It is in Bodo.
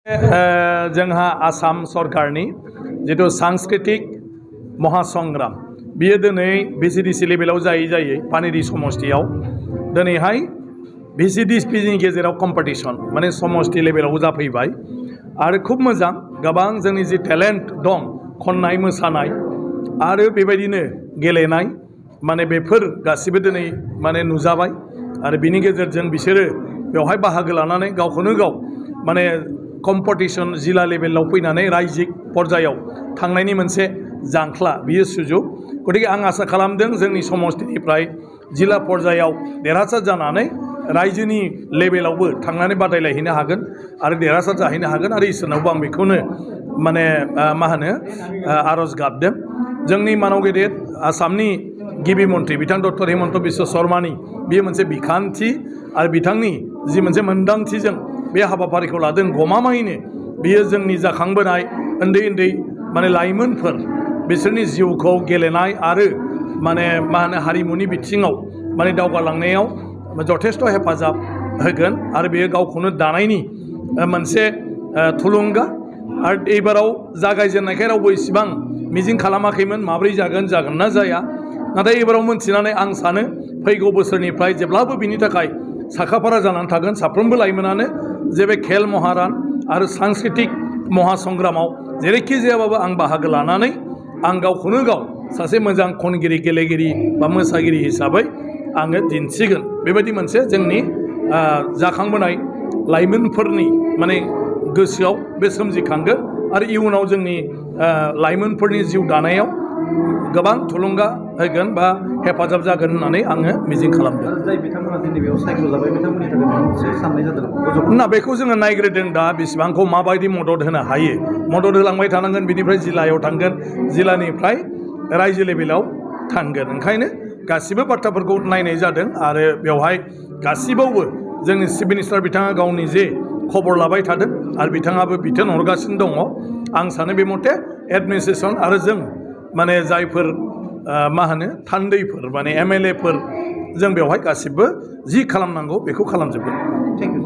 जोंहा आसाम सरकारनि जितु सांस्कृतिक महासंग्राम बियो दिनै भिसिडिसि लेभेलाव जायै पानेरि समष्टियाव दिनैहाय भिसिडिसिनि गेजेराव कम्पिटिशन माने समष्टि लेभेलाव जाफैबाय आरो खूब मोजां गोबां जोंनि जि टेलेन्ट दं खननाय मोसानाय आरो बेबायदिनो गेलेनाय माने बेफोर गासिबो दिनै माने नुजाबाय आरो बिनि गेजेरजों बिसोरो बेवहाय बाहागो लानानै गावखौनो गाव माने कम्पिटिशन जिल्ला लेभेलाव फैनानै रायजिक पर्यायाव थांनायनि मोनसे जांख्ला बियो सुजुग गतिके आं आसा खालामदों जोंनि समष्टिनिफ्राय जिल्ला पर्यायाव देरहासार जानानै रायजोनि लेभेलावबो थांनानै बादायलायहैनो हागोन आरो देरहासार जाहैनो हागोन आरो इसोरनावबो आं बेखौनो माने आरज गाबदों जोंनि मानव गेदेर आसामनि गिबि मन्थ्रि बिथां डक्टर हिमन्त बिश्व शर्मानि बेयो मोनसे बिखान्थि आरो बिथांनि जि मोनसे मोन्दांथिजों बे हाबाफारिखौ लादों गमामायैनो बियो जोंनि जाखांबोनाय उन्दै माने लाइमोनफोर बिसोरनि जिउखौ गेलेनाय आरो माने हारिमुनि बिथिङाव माने दावगालांनायाव जथेस्थ' हेफाजाब होगोन आरो बेयो गावखौनो दानायनि मोनसे थुलुंगा आरो एबाराव जागायजेननायखाय रावबो इसिबां मिजिं खालामाखैमोन माब्रै जागोन ना जाया नाथाय एबाराव मोनथिनानै आं सानो फैगौ बोसोरनिफ्राय जेब्लाबो बिनि थाखाय साखाफारा जानानै थागोन साफ्रोमबो लाइमोनानो जे बे खेल महारान आरो सांस्कृतिक महासंग्रामाव जेरैखि जायाबाबो आं बाहागो लानानै आं गावखौनो गाव सासे मोजां खनगिरि गेलेगिरि बा मोसागिरि हिसाबै आङो दिन्थिगोन बेबायदि मोनसे जोंनि जाखांबोनाय लाइमोनफोरनि माने गोसोआव बे सोमजिखांगोन आरो इयुनाव जोंनि लाइमोनफोरनि जिउ दानायाव गोबां थुलुंगा होगोन बा हेफाजाब जागोन होननानै आङो मिजिं खालामदों जाय बिथांमोना दिनै बेयाव सायख'जाबाय बिथांमोननि थाखाय माबा मोनसे साननाय जादों ना बेखौ जोङो नायग्रोदों दा बेसेबांखौ माबायदि मदद होनो हायो मदद होलांबाय थानांगोन बिनिफ्राय जिल्लायाव थांगोन जिल्लानिफ्राय रायजो लेभेलाव थांगोन ओंखायनो गासिबो बाथ्राफोरखौ नायनाय जादों आरो बेवहाय गासिबावबो जोंनि चिफ मिनिस्टार बिथाङा गावनि जे खबर लाबाय थादों आरो बिथाङाबो बिथोन हरगासिनो दङ आं सानो बे मथे एडमिनिस्ट्रेसन आरो जों माने जायफोर थान्दैफोर माने MLA फोर जों बेवहाय गासिबो जि खालामनांगौ बेखौ खालामजोबगोन। Thank you.